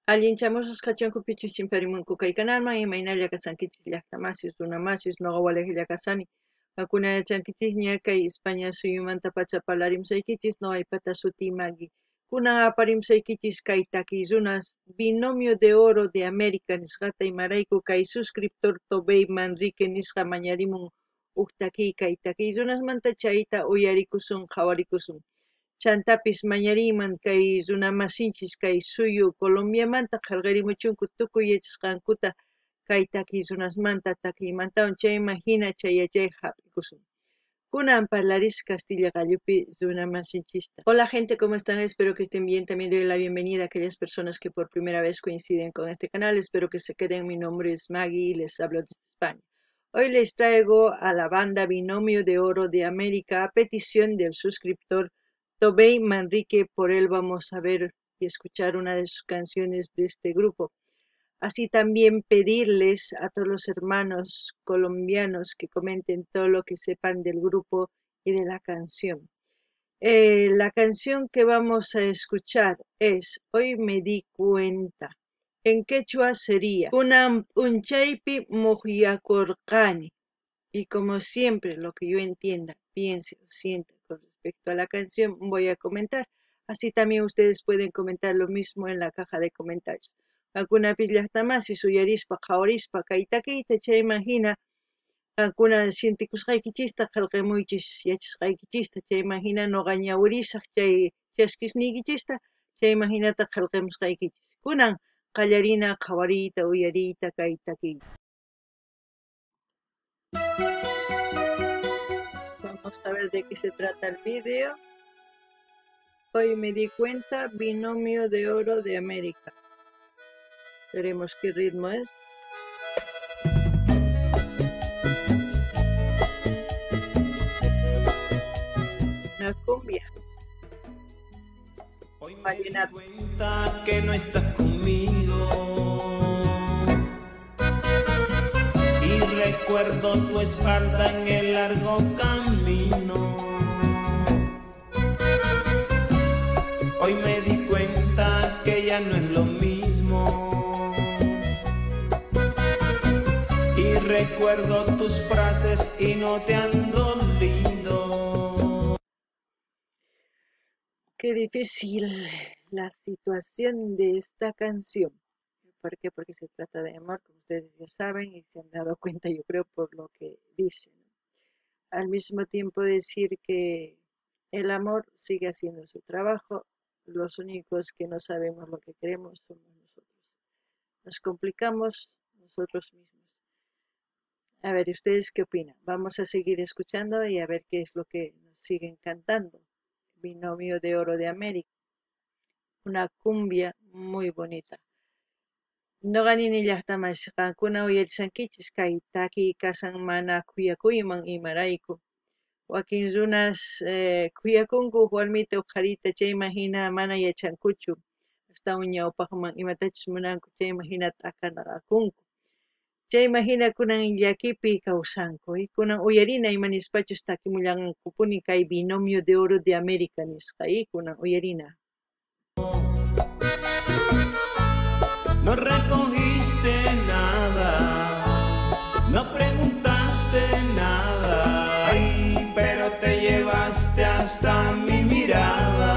Allinchamusqa pichus chimparimunku kay kanalman, imaynalla kasankichis llaqtamasis, runamasis, noqa walejlla kasani. Qankuna yachankichisña kay España suyumantapacha parlarimusaykichis, noqaypata sutiy Magui. Kunan aparimusaykichis kay takiy runas Binomio de Oro de América nisqata, imarayku kay suscriptor Tobey Manrique nisqa mañarimun uj takiy kay takiy runasmanta, chayta uyarikusun, qhawarikusun. Chantapis mañariyman kay runamasinchis kay suyu Colombiamanta qhelqerimuchunku tukuy yachasqankuta kay takiy runasmanta takiymantawan, chayman hina chay yachay hap'ikusun. Kunan parlaris Castilla qallupi runamasinchista. Hola gente, ¿cómo están? Espero que estén bien. También doy la bienvenida a aquellas personas que por primera vez coinciden con este canal. Espero que se queden. Mi nombre es Maggie y les hablo desde España. Hoy les traigo a la banda Binomio de Oro de América a petición del suscriptor Tobey Manrique. Por él vamos a ver y escuchar una de sus canciones de este grupo. Así también pedirles a todos los hermanos colombianos que comenten todo lo que sepan del grupo y de la canción. La canción que vamos a escuchar es Hoy me di cuenta. En quechua sería Kunan p'unchaypi mujyakorqani. Y como siempre, lo que yo entienda, piense o sienta con respecto a la canción, voy a comentar. Así también ustedes pueden comentar lo mismo en la caja de comentarios. Qankunapi llaqtamasis uyarispa qhawarispa kay takiyta, chayman hina qankuna sientikusqaykichista qhelqemuychis yachasqaykichista, chayman hina noqa ñawirisaq chay chaskisniykichista, chayman hinataq qhelqemusqaykichis. Kunan qallarina qhawariyta uyariyta kay takiyta. Vamos a ver de qué se trata el vídeo. Hoy me di cuenta, Binomio de Oro de América. Veremos qué ritmo es. Una cumbia. Hoy me di Vallenato. cuenta que no estás conmigo. Y recuerdo tu espalda en el largo camino. Hoy me di cuenta que ya no es lo mismo. Y recuerdo tus frases y no te han dolido. Qué difícil la situación de esta canción. ¿Por qué? Porque se trata de amor, como ustedes ya saben y se han dado cuenta, yo creo, por lo que dicen. Al mismo tiempo decir que el amor sigue haciendo su trabajo, los únicos que no sabemos lo que queremos somos nosotros. Nos complicamos nosotros mismos. A ver, ¿ustedes qué opinan? Vamos a seguir escuchando y a ver qué es lo que nos siguen cantando. Binomio de Oro de América. Una cumbia muy bonita. Noqa nini llaqtamas qankuna uyarishankichis kay takiy kasan mana khuyakuyman imarayku. Wakin runas khuyakunku warmita uqharita chayman hina mana yachankuchu. Astawan ñawpaqman imatachus munanku chayman hina t'akanaqakunku. Chayman hina kunan llakipi kawsanku. Kunan uyarina ima nispachus takimullankupuni kay Binomio de Oro de América nisqa. Kunan uyarina. No recogiste nada, no preguntaste nada, ay, pero te llevaste hasta mi mirada.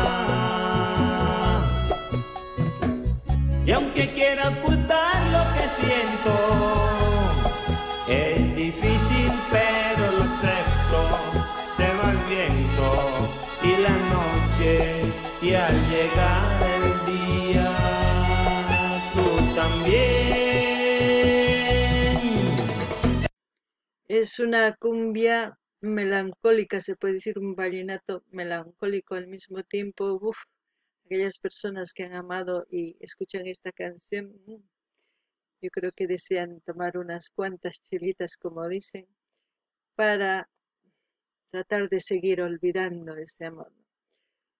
Y aunque quiera ocultar lo que siento, es difícil pero lo acepto. Se va el viento y la noche, y al llegar el día, tú también. Es una cumbia melancólica, se puede decir, un vallenato melancólico al mismo tiempo. Uf, aquellas personas que han amado y escuchan esta canción, yo creo que desean tomar unas cuantas chelitas, como dicen, para tratar de seguir olvidando ese amor.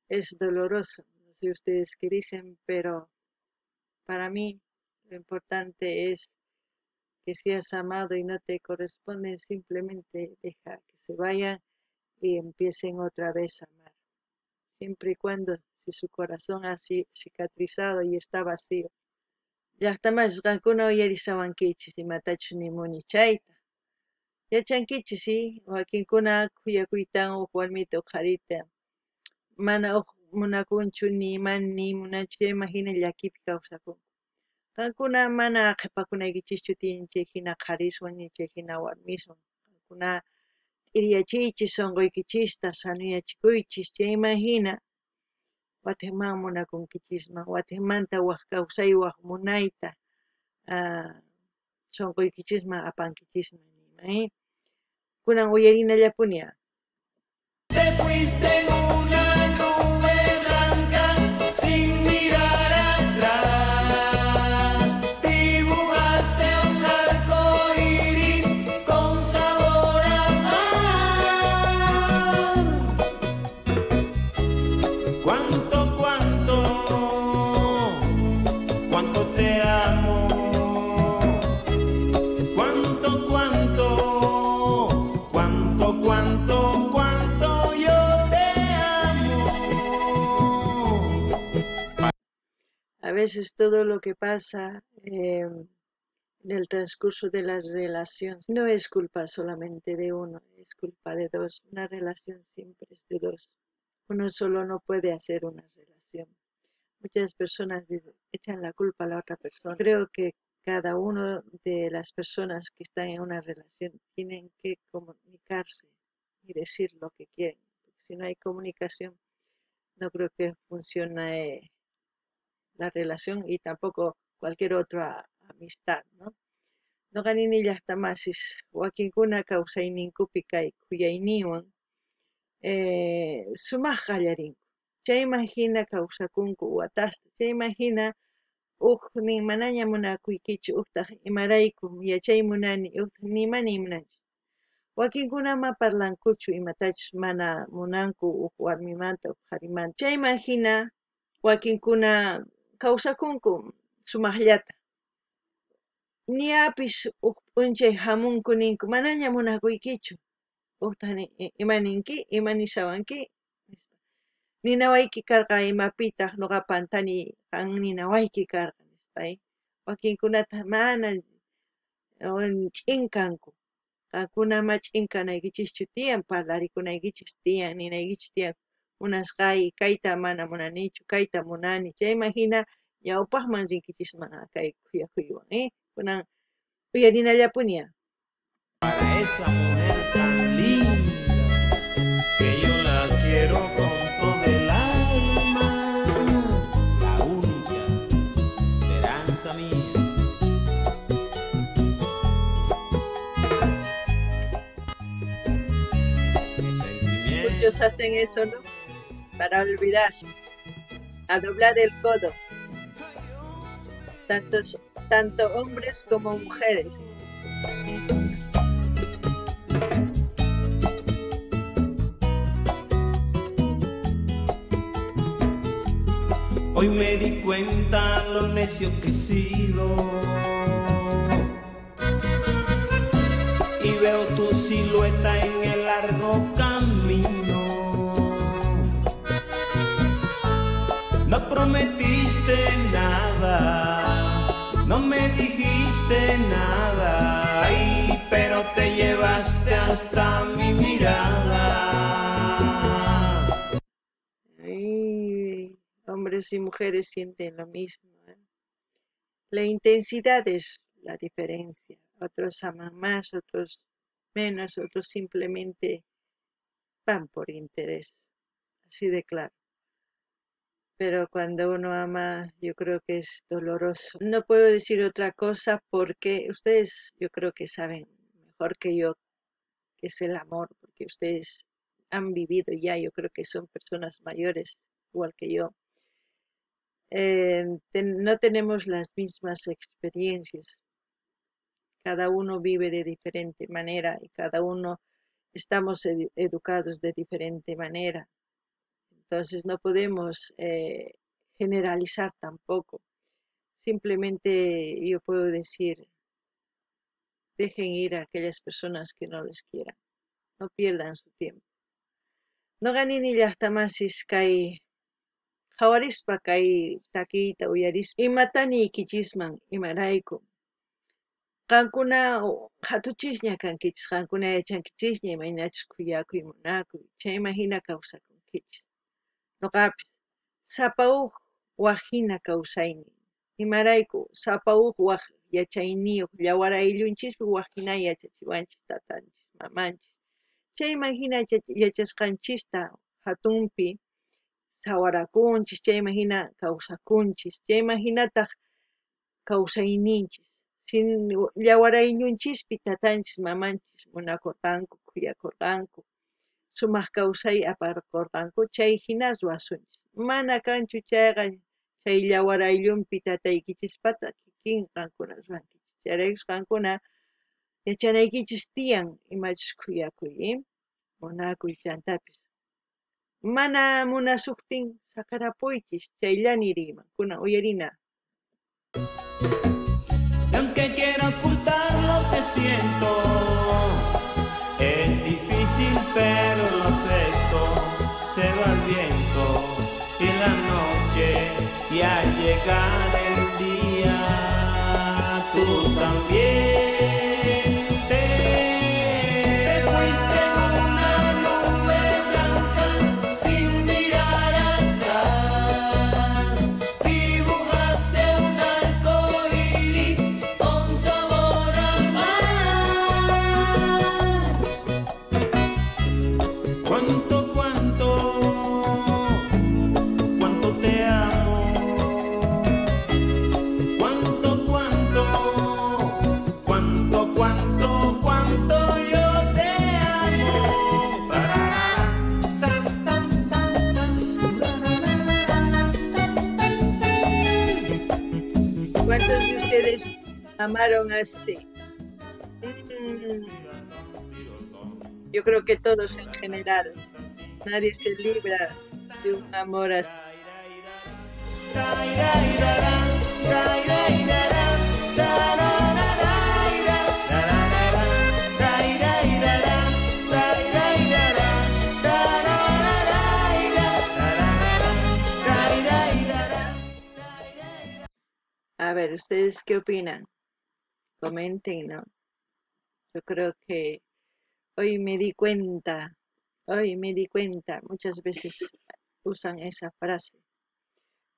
Es doloroso, no sé ustedes qué dicen, pero para mí lo importante es que si has amado y no te corresponden, simplemente deja que se vayan y empiecen otra vez a amar. Siempre y cuando, si su corazón ha cicatrizado y está vacío. Llajtamasis, qankuna uyarishawankichis imatachus nimuni chayta. Yachankichis, sí, wakinkuna khuyakuytan uj warmita uj qharita, mana uj munakunchu ni mana ni munanchu, chayman hina llakipi kawsakunku. Qankuna mana qhipakunaykichischu tiyan chay hina qhariswan ni chay hina warmiswan. Qankuna t'iriyachiychis sunquykichista, sanuyachikuychis, chayman hina watiqman munakunkichisman, watiqmanta waj kawsay waj munayta sunquykichisman apankichisman niyman. Kunan uyarinallapuni. Te fuiste en una nube blanca sin mirar atrás. Dibujaste un arco iris con sabor a mar. Cuánto, cuánto, cuánto te amo. Cuánto, cuánto, cuánto, cuánto, cuánto yo te amo. A veces todo lo que pasa en el transcurso de las relaciones no es culpa solamente de uno, es culpa de dos. Una relación siempre es de dos. Uno solo no puede hacer una relación. Muchas personas echan la culpa a la otra persona. Creo que cada uno de las personas que están en una relación tienen que comunicarse y decir lo que quieren. Porque si no hay comunicación, no creo que funcione la relación y tampoco cualquier otra amistad, ¿no? Noqa nini llajtamasis, wakinkuna kawsayninkupi kay khuyayninwan, sumaq qallarinku. Chayman hina kawsakunku watasta, chayman hina uj nin manaña munakuykichu, ujtaj imarayku yachay munani, ujtaj nimani munanchu. Wakinkuna ma parlankuchu imatachus mana munanku uj warmimanta, uj qharimanta. Chayman hina wakinkuna kawsakunku sumaqllata. Niapis uj p'unchay hamunku ninku manaña munakuykichu. Ujtaj ima ninki, ima nishawanki, nispa. Ninawayki karqa imapitaq noqa pantani qan ninawayki karqa, nispa. Wakinkunata mana ch'in kanku. Qankuna ma ch'in kanaykichischu tiyan, parlarikunaykichis tiyan, ninaykichis tiyan. Munasqay kayta mana munanichu, kayta munani. Chayman hina ñawpaqman rinkichisman kay khuyakuywan, Kunan uyarinallapuni. Para esa mujer tan linda que yo la quiero con todo el alma, la única esperanza mía. Muchos hacen eso, ¿no? Para olvidar, a doblar el codo. Tanto hombres como mujeres. Hoy me di cuenta lo necio que he sido y veo tu silueta en el largo camino. No prometiste nada, no me dijiste nada, ay, pero te llevaste hasta mi mirada. Ay, hombres y mujeres sienten lo mismo. La intensidad es la diferencia. Otros aman más, otros menos, otros simplemente van por interés, así de claro. Pero cuando uno ama, yo creo que es doloroso. No puedo decir otra cosa porque ustedes, yo creo que saben mejor que yo qué es el amor, porque ustedes han vivido ya, yo creo que son personas mayores, igual que yo. No tenemos las mismas experiencias. Cada uno vive de diferente manera y cada uno estamos educados de diferente manera. Entonces no podemos generalizar tampoco. Simplemente yo puedo decir, dejen ir a aquellas personas que no les quieran. No pierdan su tiempo. Noqa nini llajtamasis kay Qhawarispa kay takiyta uyarispa, imata niykichisman, imarayku? Qankuna qhatuchisña kankichis, qankuna yachankichisña imaynachus khuyakuy, munakuy, chayman hina kawsakunkichis. Noqapis sapa uj waj hina kawsaynin. Imarayku sapa uj waj yachayniyuq yawar ayllunchispi waj hina yachachiwanchis tatanchis, mamanchis. Chayman hina yachasqanchista hatunpi sawarakunchis, chayman hina kawsakunchis, chayman hinataq kawsayninchis. Yawar ayllunchispi tatanchis, mamanchis munakurqanku, khuyakurqanku, sumaq kawsay aparqurqanku, chay hina ruwasunchis. Mana kanchu chayqa chay yawar ayllunpi tataykichispata kikin qankuna ruwankichis. Chayraykus qankuna yachanaykichis tiyan imachus khuyakuy, munakuy chantapis. Mana munasuqtin saqerapuychis, chayllani riman. Kunan uyarina. Y aunque quiero ocultar lo que siento, es difícil pero lo acepto. Se va el viento y la noche, y al llegar el día, tú también te fuiste en una nube blanca sin mirar atrás. Dibujaste un arco iris con sabor a mar. Cuánto, cuánto, cuánto te amo. Cuánto, cuánto, cuánto, cuánto, cuánto yo te amo. Tan, tan, tan, tan. ¿Cuántos de ustedes amaron así? Yo creo que todos en general. Nadie se libra de un amor así. A ver, ¿ustedes qué opinan? Comenten, ¿no? Yo creo que hoy me di cuenta, hoy me di cuenta, muchas veces usan esa frase,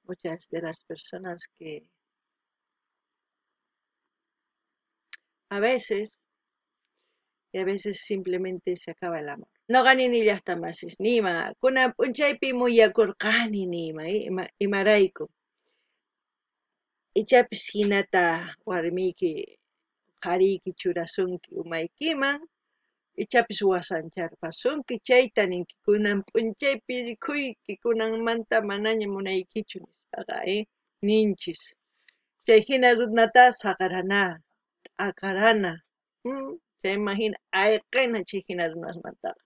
muchas de las personas que a veces, y a veces simplemente se acaba el amor. Noqani nillaqtamasis nima, kunan p'unchaypi muyakurqani nima, imarayku. Ichapis hinata warmiyki, qhariyki churasunki umaykiman, ichapis wasancharpasunki, chayta ninki kunan p'unchaypi rikhuyki, kunanmanta manaña munaykichu nispaqa, ninchis. Chay hina runata saqarana, t'akarana, chayman hina ayqina chay hina runasmantaqa.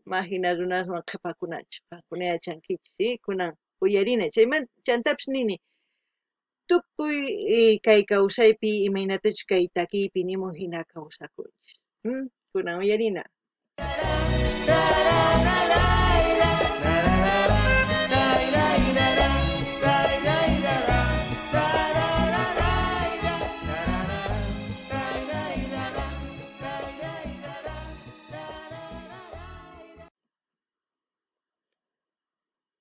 Ma hina runasman qhipakunachu, qankuna yachankichis, kunan uyarina. Chayman chantapis nini, tukuy kay kawsaypi imaynatachus kay takiypi nimu hina kawsakunchis. Kunan uyarina.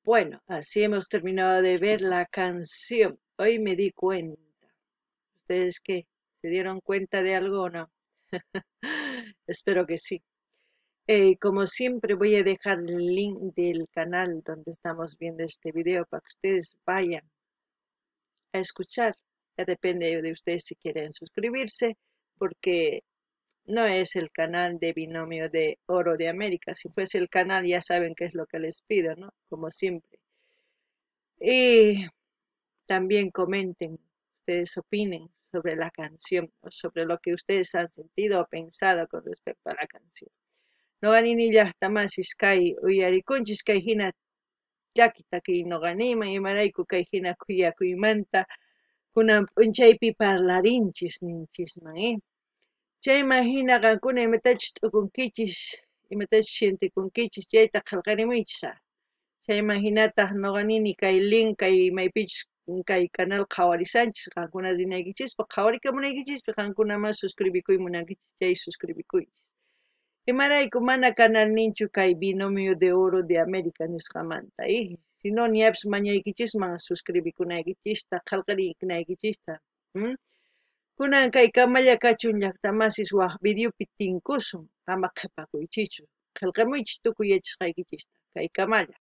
Bueno, así hemos terminado de ver la canción. Hoy me di cuenta. ¿Ustedes qué? ¿Se dieron cuenta de algo o no? Espero que sí. Como siempre voy a dejar el link del canal donde estamos viendo este video para que ustedes vayan a escuchar. Ya depende de ustedes si quieren suscribirse, porque no es el canal de Binomio de Oro de América. Si fuese el canal ya saben qué es lo que les pido, ¿no? Como siempre. Y también comenten, ustedes opinen sobre la canción o sobre lo que ustedes han sentido o pensado con respecto a la canción. Noqani llaqtamasis kay uyarikunchis kay hina llaki takiy noqanima imarayku kay hina khuyakuymanta kunan p'unchaypi parlarinchis ninchisman, Chayman hina qankuna imatachus t'ukunkichis, imatachus sientekunkichis chayta qillqarimuychis. Chayman jinataj noqa nini kay link kay maypichus kay canal qhawarisanchis qankuna rinaykichispaq qhawarikamunaykichispaq qankunaman suscribikuy munankichis chay suscribikuychis. Imarayku mana canalninchu kay binomio de oro de América nisqamanta, sino ñapis mañaykichisman suscribikunaykichista qhalqarikunaykichista. Kunan kay kamalla kachun llaqtamasis waj videopi tinkusun, ama qhipakuychichu. Qhelqamuychis tukuy yachasqaykichista kay kamalla.